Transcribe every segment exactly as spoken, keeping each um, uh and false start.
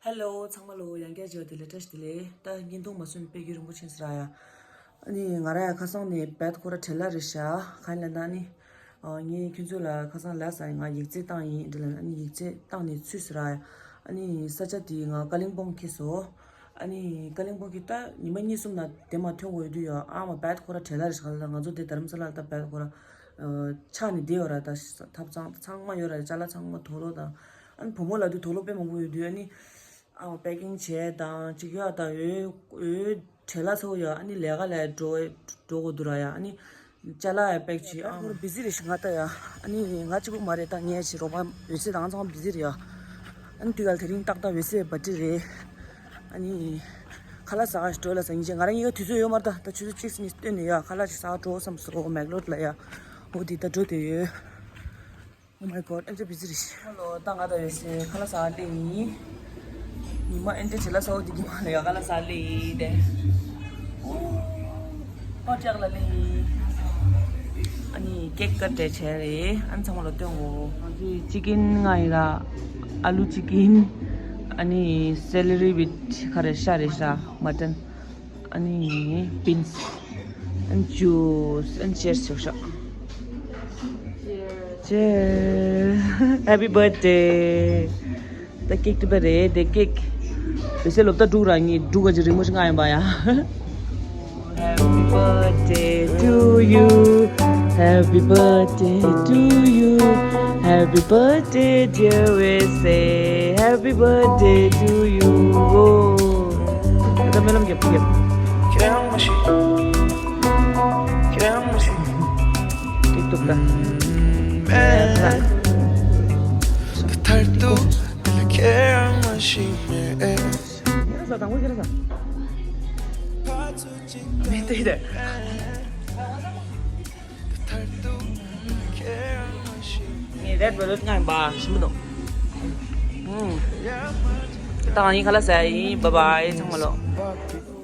ཧེ་ལོ། ཚང་མ་ལོ་ཡང་བསྐྱར་མཇལ་བ་དེ་ལ་བཀྲ་ཤིས་བདེ་ལེགས། ད་བརྙན་ཐུང་མ་སོན་པའི་རྒྱུན་རིང་པོ་ཕྱིན་ཟེར་ཡ། ཨ་ནི་ང་རང་ཡང་ཁ་སང་ནས་བེད་ཁོ་ར་བྲེལ་ལ་རེད་ཤག་གང་ཡིན་ལབ་ན་ཨ་ནི། ཨ། ངས་ཁྱོད་ཚོ་ལ་ཁ་སང་ལབ་ས་ཡིན། ང་ཡིག་ཚད་བཏང་ཡིན་འདྲི་ལབ་ན། ཨ་ནི་ཡིག་ཚད་བཏང་ནས་ཚུད་ཟེར་ཡ། ཨ་ནི་ས་ཆ་དེ་ང་ཀ་ལིང་པོང་འཁེལ་སོང་། ཨ་ནི་ཀ་ལིང་པོང་གི་ད་ཉི་མ་གཉིས་གསུམ་ནང་དེ་མ་ཐོན་དགོས་ཡོད་དུས་ཡ། ཨ་མ་བེད་ཁོ་ར་བྲེལ་ལ་རེད་ཤག་ལབ། ང་ཚོ་དེ་དྷ་རམ་ས་ལ་ལ་ད་བེད་ཁོ་ར་ཆགས་ནས་བསྡད་ཡོད་ར། ད་ཐབ་ཚང་ཚང་མ་ཡོད་ར། ཅ་ལག་ཚང་མ་དུག་ལོག་དང་། ཨ་ནི་བུ་མོ་ལབ་དུས་དུག་ལོག་དཔེ་མང་པོ་ཡོད་དུས། ཨ་ནི་ཨ་པེ་ཀིང་བྱས་དང་ཅིག་ཡོད་ད། འོ་འོ་བྲེལ་ལ་ཚ་བོ་ཡ། ཨ་ནི་ལས་ཀ་ལ་འགྲོ་འགྲོ་དགོས་འདུག་ར་ཡ། ཨ་ནི་ཅ་ལག་ཡ་པེག་བྱས། ཨ་ཁོ་ར་བི་ཟི་རེད་ཤག་ང་ལྟ་ཡ། ཨ་ནི་ང་གཅིག་པུ་མ་རེད། ད་ངའི་ཆེད་རོགས་པ་འོད་ཟེར་དང་ཚང་མ་བི་ཟི་རེད་ཡ། ཨ་ནི་དུས་ག་ལ་དེ་རིང་ཏག་ཏག་འོད་ཟེར་བར་ཐི་ཌེ་རེད། ཨ་ནི་ཁ་ལག་ཟ་ག་ཞིག་འགྲོ་ལབ་ས་ཡིན་ཅེ། ང་རང་གཉིས་ཀ་དུས་ཚོད་ཡོད་མ་རེད། ད་ད་ཆུ་ཚོད་གཅིག་ཙམ་ནས་སྟོན་ནས་ཡ། ཁ་ལག་ཅིག་ཟ་ག་འགྲོ་བསམ་སོང་། མེག་ལོར་ལ་ཡ། འོ་དེ་ད་འགྲོ་བསྡད་ཡོད། Oh my god, ཨེ་འདྲ་བི་ཟི་རེད་ཤག་ཧེ་ལོ། ད་ང་དང་འོད་ཟེར་ཁ་ལག་ཟ་ག་སླེབས་ཡིན། ཉི་མ་ཨེ་འདྲ་བྲེལ་ལ་ཚ་བོ་དེ་ཉི་མ་ལ་ཡ་ཁ་ལག་ཟ་ག་སླེབས་ཡིན་ཏེ། ཨོ་ཅག་ལ་སླེབས་ཡིན། ཨ་ནི་ཀེག་ཀ་ཊ་བྱས་རེད། ཨ་ནི་ཚང་མ་ལ་སྟོན་གོ། ང་ཚོས་ཅི་ཀིན་ང་ཡི་ར། ཨ་ལུ་ཅི་ཀིན། ཨ་ནི་སེ་ལ་རི་བིད་ག་རེ་ཤ་རེད་ཤག་མ་ཊན། ཨ་ནི་བིན་སི། ཨན་ཇུས། ཨན་ཅེར་སི་ཞོག་ཤོག་ཅེར། Happy birthday. ད་ཀེག་བཀྲུས་པ་རེད་དེ། ཀེག་བི་སེ་ལོབ་ད་འབྲུག་རང་ཉིད་འབྲུག་ག་ཅིག་རིང་མོ་ཞིག་ང་ཡིན་པ་ཡ། Happy birthday to you. Happy birthday to you. Happy birthday, dear, we say. Happy birthday to you. ད་སྨོན་ལམ་རྒྱབ་རྒྱབ། ཁྱེད་རང་མ་ཤི། ཁྱེད་རང་མ་ཤི། ཏིག་ཏོག་ད། མཐར་ཐུག་ཁྱེད་རང་མ་ཤི་མེད། ཁྱེད་རང་ས་དང་པོ་ཁྱེད་རང་ས། མི་ཏིག་ཏོག་ད། ངས་རེད་ཝེལ་ཝེཊ་མངགས་ཡིན་པ། ཞིམ་པོ་འདུག་ཨུམ། ད་ང་གཉིས་ཁ་ལག་ཟ་ཡ་ཡིན། བཱའི་བཱའི། ཚང་མ་ལོ།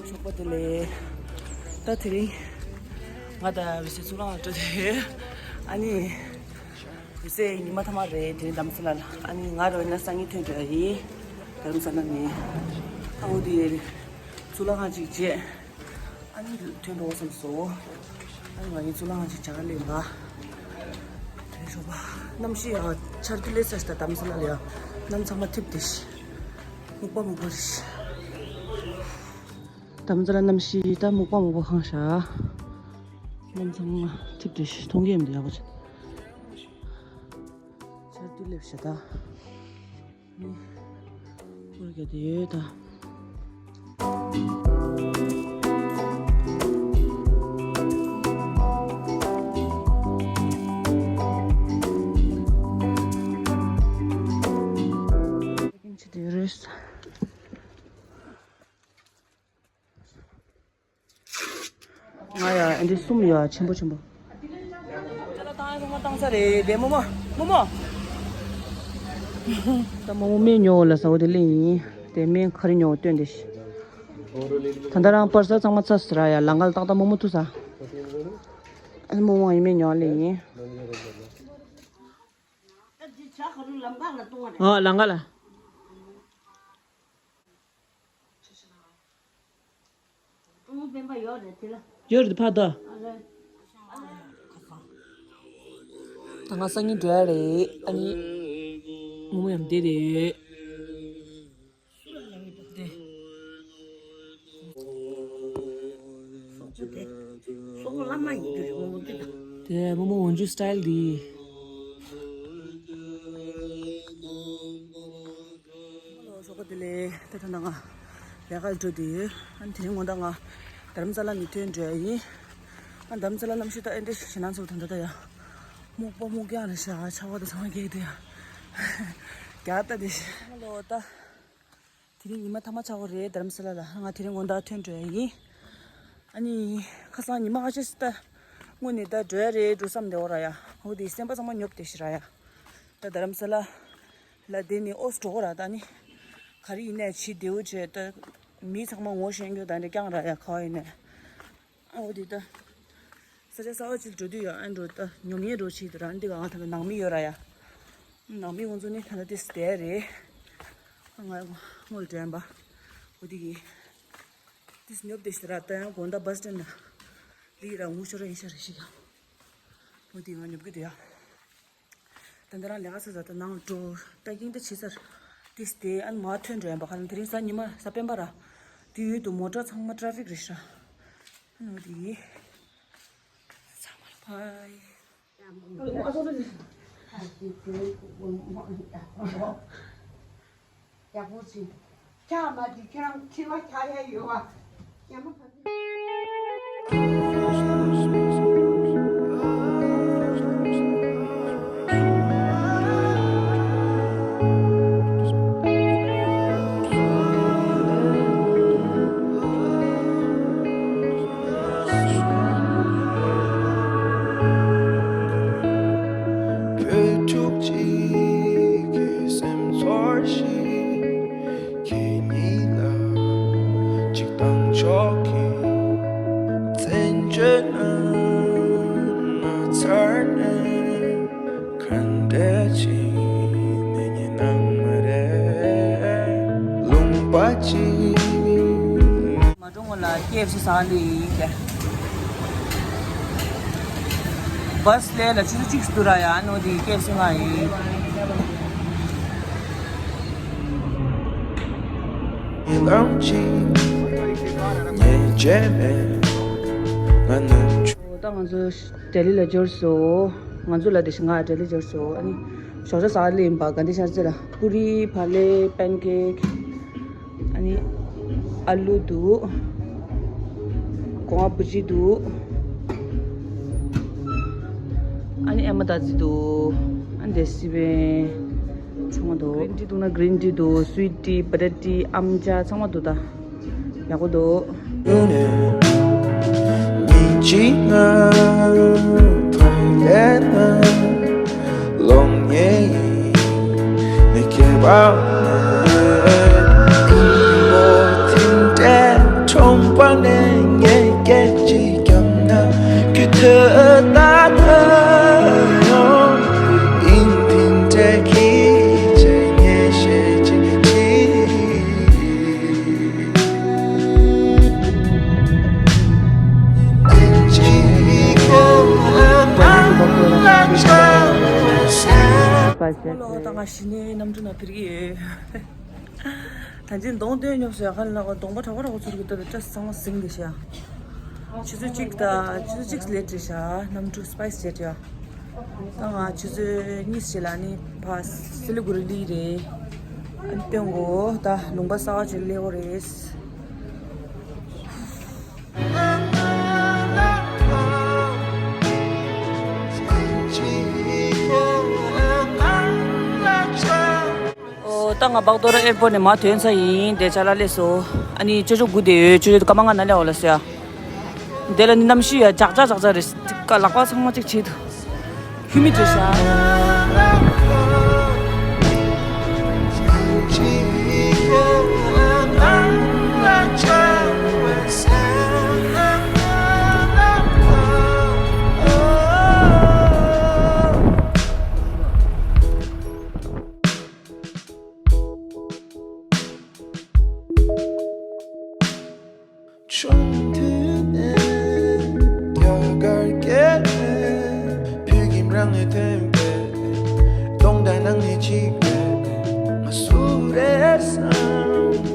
ཞོགས་པ་བདེ་ལེགས། ད་དེ་རིང་ང་དང་འོད་ཟེར་གཙུག་ལག་ཁང་འགྲོ་དེ། ཨ་ནི་འོད་ཟེར་ཉི་མ་མཐའ་མ་རེད་དེ་རིང་དྷ་རམ་ས་ལ་ལ། ཨ་ནི་ང་རོ་ཡིན་ན་སང་ཉིན་ཐོན་འགྲོ་ཡ་ཡིན། དྷ་རམ་ས་ལ་ནས། ཨ་འོ་དེ་གཙུག་ལག་ཁང་ཅིག་བྱས། ཨ་ནི་ཐོན་འགྲོ་བསམ་སོང་། ཨ་ནི་ང་གཉིས་གཙུག་ལག་ཁང་ཅིག་བྱ་ག་སླེབས་ལ། དེ་ཞོགས་པ་གནམ་གཤིས་ཡ་ཆར་དུ་ལས་ས་ཞིག་ད་དྷ་རམ་ས་ལ་ལ་ཡ། གནམ་ཚང་མ་འཐིབས་ཏེ་ཤི། སྨུག་པ་སྨུག་པ་རེད་ཤག་དྷ་རམ་ས་ལ་གནམ་གཤིས་ད་སྨུག་པ་སྨུག་པ་གང་ཤག་གནམ་ཚང་མ་འཐིབས་ཏེ་ཤི། མཐོང་གི་ཡོད་མི་འདུག་ཡག་པོ་བྱས། ཆར་དུ་སླེབས་ཤག་ད། ཨོ་རྒྱ་དེ་ཡོད་ད། ཆེ་དེ་རེད། ང་ཡ་ཨ་འདི་གསུམ་ཡ་ཆེན་པོ་ཆེན་པོ། ཅ་ལག་བཏང་ཡ་ཚང་མ་བཏང་ཚར་རེད་དེ། རྨོ་མོ། རྨོ་མོ། ད་རྨོ་མོ་སྨན་ཉོ་ལ་ཟ་འོ་དེ་སླེབས་ཡིན། དེ་སྨན་ག་རེ་ཉོ་སྟོན་དེ་ཤི། ད་ལྟ་རང་པར་ས་ཚང་མ་ཚར་ཟེར་ཡ། ལང་ཀ་ལ་ཏག་ཏག་རྨོ་མོ་ཐུག་ས། ཨ་ནི་རྨོ་མོ་ཡིན་སྨན་ཉོ་སླེབས་ཡིན། ཨོ་ལང་ཀ་ལ། ཡོད་རེད་ཕ་ད། ད་ང་སང་ཉིན་འགྲོ་ཡ་རེད། ཨ་ནི་རྨོ་མོ་ཡང་བསྡད་རེད། དེ་རྨོ་མོ་འོན་ཇུ་སི་ཊལ་འདི། ཞོགས་པ་བདེ་ལེགས། ད་ད་ང་ལས་ཀ་འགྲོ་དུས་ཡོད། ཨ་ནི་དེ་རིང་དགོང་དག་ང་དྷ་རམ་ས་ལ་ནས་ཐོན་འགྲོ་ཡ་ཡིན། ཨ་དྷ་རམ་ས་ལ་གནམ་གཤིས་ད་ཨེ་འདྲ་ཞིག་ཞེད་སྣང་ཚ་བོ་ད་ད་ད་ཡ། སྨུག་པ་སྨུག་རྒྱང་རེད་ཤག་ཆར་པ་ད་ཚང་མ་རྒྱག་གི་འདུག་ཡ། རྒྱག་ད་དེ་ཤི། ལོ་ད། དེ་རིང་ཉི་མ་མཐའ་མ་ཆགས་པ་རེད་དྷ་རམ་ས་ལ་ལ། ང་དེ་རིང་དགོང་དག་ཐོན་འགྲོ་ཡ་ཡིན། ཨ་ནི་ཁ་སང་ཉི་མ་ཁ་ཤས་ཤིག་ད་སྔོན་ནས་ད་འགྲོ་ཡ་རེད་འགྲོ་བསམ་བསྡད་ཡོད་ར་ཡ། འོ་དེ་སེམས་པ་ཚང་མ་ཉོབ་བསྡད་ཤག་ར་ཡ། ད་དྷ་རམ་ས་ལ་ལ་བསྡད་ནས་ཨོ་སི་འགྲོ་གོ་ར། ད་ནི་ག་རེ་ཡིན་ནའི་བྱེད་བདེ་བོ་བྱས། ད་མི་ཚང་མ་ངོ་ཤེས་རྒྱུ་ད་འདྲ་རྐྱང་ར་ཡ། ག་བ་ཡིན་ནའི། ཨ་འོ་དེ་ད་ས་ཆ་གསར་པ་ཅིག་འགྲོ་དུས་ཡ། ཨ་འགྲོ་ད་ཉོབ་ཉེས་འགྲོ་བྱེད་དུ་ར། འདི་ག་ང་ད་ནང་མི་ཡོད་ར་ཡ། ནང་མི་ཁོང་ཚོ་ནི་ད་ལྟ་དེ་བསྡད་རེད། ང་སྔོན་དྲན་པ། འོ་དེ་གི། དེས་ཉོབ་དེ་ཤི་ར་ད་ཡང་དགོང་དག་བ་སི་སི་ཊེན་ན། ལི་ར་ངུ་ཤོར་ཡིན་ཤ་རེ་ཤི་ཡ། འོ་དེ་ང་ཉོབ་གི་དེ་ཡ། ད་འདི་རང་ལས་ཀ་ཚ་ཚ་ད་ནང་འགྲོ། ད་ཡིན་ད་ཕྱི་སར། དེས་དེ་ཨན་མ་ཐོན་འགྲོ་ཡིན་པ་ཁ་ལ་དེ་རིང་གཟའ་ཉི་མ་གཟའ་སྤེན་པ་ར། དེ་ཡོད་དུ་མོ་ཊ་ཚང་མ་ཊ་ཕིག་རེ་ཤ། ཨན་འོ་དེ་གི། ཚང་མ་ལ་བྷའི། ཡག་པོ་བྱེད། ཁྱག་མ་དེ་ཁྱེད་རང་ཁྱེར་བ་ཁྱག་ཡ་ཡོད་བ། ཡ་མ་ཕ། བོད་ཕྲུག་ཅིག་གི་སེམས་ཚོར་ཞིག་ཁྱེད་གཉིས་ལ་གཅིག་བཏང་ཆོག་གི། བཙན་བྱོལ་ནང་ང་ཚར་ནས་ག་འདྲ་ཅིག་ནས་ཉན་ནང་མ་རེད། ལུང་པ་ཅིག་མ་འགྲོ་སྔོན་ལ་ཀེ་ཨེཕ་སི་ཟ་འདི་ཡིན་ཀྱེ། བ་སི་ལས་ལ་ཆུ་ཚོད་གཅིག་སུ་ར་ཡ་ནོ་དེ་ཀེ་ཨེཕ་སི་ང་ཡིན། ལམ་གཅིག་ཉེས་བྱས་མེད་ང་ནམ། ད་ང་ཚོ་ལྡི་ལི་ལ་འབྱོར་སོང་། ང་ཚོ་ལ་དེ་བཞིན་ང་ལྡི་ལི་འབྱོར་སོང་། ཨ་ནི་ཞོགས་ཇ་ཟ་ལེ་ཡིན་པ་ག་འདི་ཤར་ཚེ་ལ་པུ་རི་ཕ་ལེ་པན་ཀེག་ཨ་ནི་ཨ་ལུ་འདུག་སྒོ་ང་བུ་ཅི་འདུག་ཨ་ནི་ཨེ་མ་ད་ཙི་འདུག་ཨ་ནི་དེ་སི་བན་ཆུང་མ་འདུག་གི་རིན་ཊི་འདུག་ན་གི་རིན་ཊི་འདུག་སུའིཊ་ཊི་བ་ཊར་ཊི་ཨམ་ཅག་ཚང་མ་འདུག་ད། ཡག་པོ་འདུག་ཉིན་གཅིག་ང་ཕ་ཡུལ་ནང་ལོག་ངེས་ཡིན། མི་ཁྱད་པར་མེད། ལོ་དེ་འདྲའི་གྲོང་པ་ནས་ངས་སྐད་ཅིག་བརྒྱབ་ན་ཁྱོད་ཐད་ད་ཐད་ཡོང་། ཡིན་དེ་འདྲའི་སྐད་ཆ་ངས་བཤད་ཅིག་ཅིག་ལོ་ད་ང་གཞི་ནས་གནམ་གྲུ་ནང་ཕེབས་ཀྱི་ཡོད། ད་ཅི་གདོང་སྟོན་ཉོབ་སོ་ཡ་ཁ་ལ་གདོང་པ་གྲག་པ་གྲག་པ་ཚུར་གི་ལྟ་དུ་སྐྲ་ཚང་མ་ཟིང་གི་ཤ། ཆུ་ཚོད་གཅིག་ད་ཆུ་ཚོད་གཅིག་ལེ་ཊི་རེད་ཤག་གནམ་གྲུ་སི་པའི་སི་ཇེ་ཊི་ཡ། ད་ང་ཆུ་ཚོད་གཉིས་ཤིག་ལ་ནི་ཕ་སི་ལི་གུ་རི་ལི་རེད། ཨ་ནི་སྟོན་གོ་ད་ལུང་པ་གསར་པ་ཅིག་སླེབས་ཡོད་རེད། ཨོ་ད་ང་བག་དོ་ར་ཨེར་པོར་ཊི་ནས་མར་ཐོན་ཚར་ཡིན། དེ་ཅ་ལག་སླེབས་སོང་། ཨ་ནི་ཅོ་ཅོ་སྒུག་བསྡད་ཡོད། ཅོ་ཅོ་སྐར་མ་ལྔ་ནང་སླེབས་ཡོང་ལབ་སོང་ཡ། དེ་ལ་ནི་གནམ་གཤིས་ཡ་ཇག་ཇག་ཇག་ཇག་རེད། ལག་པ་ཚང་མ་གཅིག་བྱེད་དུ། ཧུ་མི་ཌི་རེད་ཤག་ཆུང་དུས་ནས་རྒྱ་གར་སྐད་བོད་ཁྱིམ་རང་ནས་ཐོན་པའི་སྟོང་དང་ནང་ནས་གཅིག་པའི་ང་སུ་རེད་བསམ་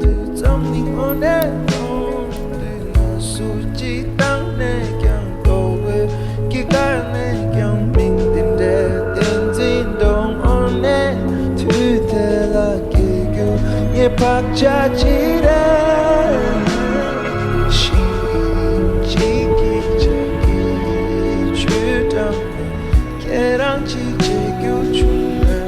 དུས་ཙམ་ནས་དངོས་གནས་མཐོང་དུས་ང་སུ་གཅིག་བཏང་ནས་ཀྱང་ལྟོ་གོས་ཀྱི་གར་ནས་ཀྱང་མིང་འདི་འདྲའི་བསྟན་འཛིན་གདོང་འོ་ནས་དུས་དེ་ལ་སྐྱེ་རྒྱུ་ངའི་བག་ཆགས་ཅིག་རེད། ཤིང་གཅིག་གི་ཆ་གི་ཆུ་འགྲམ་ནས་ཁྱེད་རང་གཅིག་བྱེད་རྒྱུ་བྱུང་ན།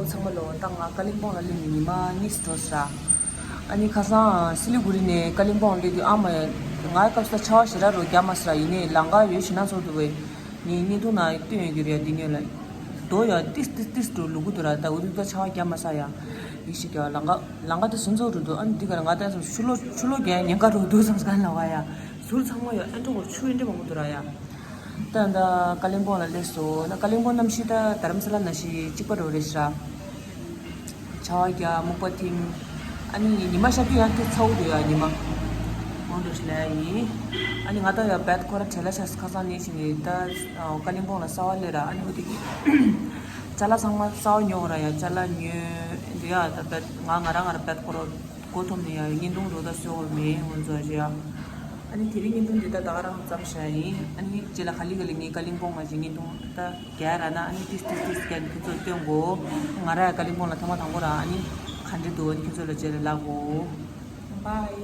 ཚང་མ་ལོ། ད་ང་ཀ་ལིམ་པོང་ལ་སླེབས་ནས་ཉི་མ་གཉིས་འགྲོ་ས་ར། ཨ་ནི་ཁ་སང་སི་ལི་གུ་རི་ནས་ཀ་ལིམ་པོང་སླེབས་དུས་ཨ་མ་ང་སྐབས་སུ་ཆར་པ་ཞེ་དྲག་རུ་རྒྱབ་མ་ས་ར། ཡིན་ནའི་ལམ་ཁ་ཡོད་ཞེ་ན་ཚོར་འདུག་བས། ངའི་བརྙན་ཐུང་ནང་སྟོན་ཡོད་རྒྱུ་རེད་ཡ། འདི་ཉོས་ལ་རྡོ་ཡ་ཏིས་ཏིས་ཏིས་འགྲོ་ལུ་གུ་འདུག་ར། ད་འུ་ཐུག་ད་ཆར་པ་རྒྱབ་མ་ས་ཡ། ཡིད་ཤི་རྒྱ་ལམ་ཁ་ལམ་ཁ་དེ་སུན་ཚོར་འགྲོ་འདུག་ཨ་ནི་འདི་ག་ར་ང་ད་ཆུ་ལོག་ཆུ་ལོག་རྒྱག་ཉེན་ཁ་རུ་འདུག་བསམ་སྐལ་ལ་བ་ཡ། ཟུར་ཚང་མ་ཡོད་ཨེ་འགྲོ་གོ་ཆུ་ཨེ་འདྲ་མང་པོ་འདུག་ར་ཡ། ད་ད་ཀ་ལིམ་པོང་ལ་སླེབས་སོང་། ད་ཀ་ལིམ་པོང་གནམ་གཤིས་ད་དྷ་རམ་ས་ལ་ནང་བཞིན་གཅིག་པ་རེད་རེད་ཤག་ཆར་པ་རྒྱག་སྨུག་པ་ཐིམ། ཨ་ནི་ཉི་མ་ཤར་དུས་ཡང་ཏོག་ཙམ་ཚ་བོ་འདུག་ཡ། ཉི་མ་མང་དུ་ལས་ཡིན། ཨ་ནི་ང་ད་ཡ་བེད་ཁོ་ར་བྲེལ་ལ་ཤག་ཁ་སང་ནས་བྱས་ནས་ད་ཀ་ལིམ་པོང་ལ་གསར་པ་སླེབས་ར། ཨ་ནི་འོ་དེ་གི་ཅ་ལག་ཚང་མ་གསར་པ་ཉོ་ར་ཡ། ཅ་ལག་ཉོས་འདུག་ཡ། ད་བེད་ང་ང་རང་ང་ར་བེད་ཁོ་ར་མགོ་འཐོམ་ནས་ཡ་བརྙན་ཐུང་རོ་ད་བཟོ་བ་མེད་ང་ཚོ་རེད་ཡ། ཨ་ནི་དེ་རིང་བརྙན་ཐུང་འདི་ད་ད་ག་རང་ཙམ་བཞག་ཡིན། ཨ་ནི་རྗེས་ལ་ག་ལེ་ག་ལེ་ངའི་ཀ་ལིམ་པོང་ང་ཞིག་བརྙན་ཐུང་ད་རྒྱག་ར་ན། ཨ་ནི་ཏིས་ཏིས་ཏིས་རྒྱག་ནས་ཁྱོད་ཚོར་སྟོན་གོ། ང་ར་ཡ་ཀ་ལིམ་པོང་ལ་ཐེངས་མ་དང་པོ་ར། ཨ་ནི་ག་འདྲ་འདུག་ཨ་ནི་ཁྱོད་ཚོ་ལ་རྗེས་ལ་ལབ་གོ། Bye.